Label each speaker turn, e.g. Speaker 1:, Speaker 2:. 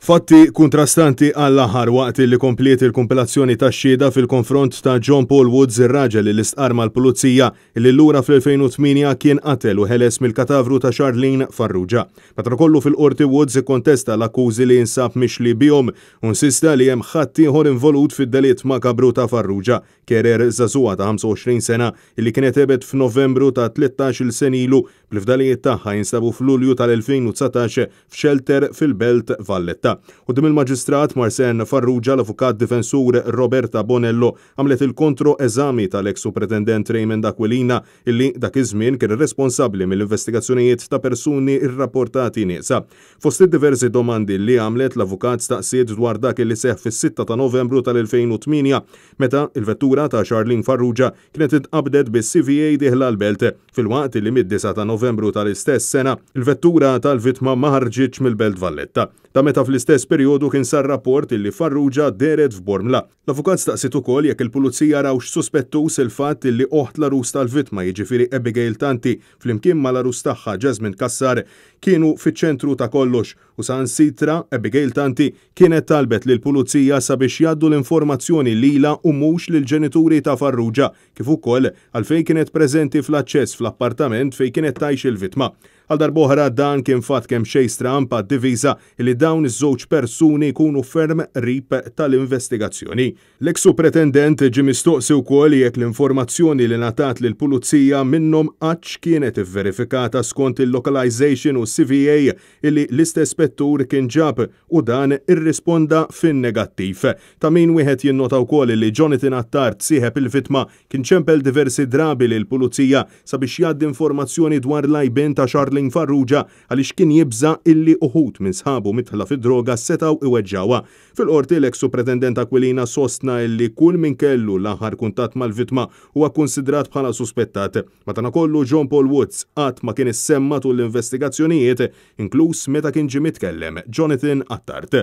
Speaker 1: Fatti kuntrastanti għall-aħħar waqt li kompliet il-kumpilazzjoni tax-xhieda fil-konfront ta' John Paul Woods, ir-raġel li stqarr mal-pulizija li lura fl-2008 kien qatel u ħeles mill-katavru ta' Charlene Farrugia. Madankollu, fil-qorti Woods ikkontesta l-akkużi li jinsab mixli bihom u insista li hemm ħadd ieħor involut fid-delitt makabru ta' Farrugia, carer żagħżugħa ta' 25 sena li kienet għebet f'Novembru ta' 13-il sena ilu, bl-fdalijiet tagħha jinsabu f'Lulju tal-2019 f'shelter fil-Belt Valletta. Quddiem il-Maġistrat Marsen Farrugia, l-avukat difensur Roberta Bonello għamlet il-kontro eżami tal-ex supretendent Raymond Aquilina, illi dak iż-żmien kien responsabbli mill-investigazzjonijiet ta' persuni rrapportati nieqsa. Fost id-diversi domandi li għamlet, l-avukat staqsiet dwar dak li seħ fis-6 ta' Novembru tal-2008, meta il-vettura ta' Charlene Farrugia kienet inqabdet bis-CVA dieħla l-Belt, filwaqt li mid-9 ta' Novembru tal-istess sena il-vettura tal-vittma ma ħarġitx mill-Belt Valletta. Ta' meta fl-istess perjodu kien sar rapport illi Farrugia dehret f'Bormla. L-avukat staqsiet ukoll jekk il-pulizija rawx suspettus il-fatt illi oħt l-arus tal-vittma, jiġifieri Abigail Tanti, flimkien mal-arus tagħha Jasmine Cassar, kienu fiċ-ċentru ta' kollox u saħansitra Abigail Tanti kienet talbet lill-pulizija sabiex jgħaddu l-informazzjoni lilha u mhux lill-ġenituri ta' Farrugia, kif ukoll għalfejn kienet preżenti fl-aċċess fl-appartament fejn kienet tgħix il-vittma. Għal darb'oħra, dan kien fatt kemm xejn stramp għad-difiża li dawn iż-żewġ persuni jkunu ferm qrib tal-investigazzjoni. L-ex supretendent ġie mistoqsi wkoll jekk l-informazzjoni li ngħatat lill-pulizija minnhom qattx kienet ivverifikata skont il-localization u CVA illi l-istess spettur kien ġab, u dan irrisponda fin-negattiv. Ta' min wieħed jinnota wkoll li Jonathan Attard, sieħeb il-vittma, kien ċempel diversi drabi lill-pulizija sabiex jgħaddi informazzjoni dwar l-għajbien ta' Charlene Farrugia, għaliex kien jibża illi uħud minn sħabu midħla fid-droga setgħu iweġġawha. Fil-qorti, l-ex supretendent Aquilina sostna illi kull min kellu l-aħħar kuntatt mal-vittma huwa konsidrat bħala suspettat. Madankollu, John Paul Woods qatt ma kien issemma tul l-investigazzjonijiet, inkluż meta kien ġie mitkellem Jonathan Attard.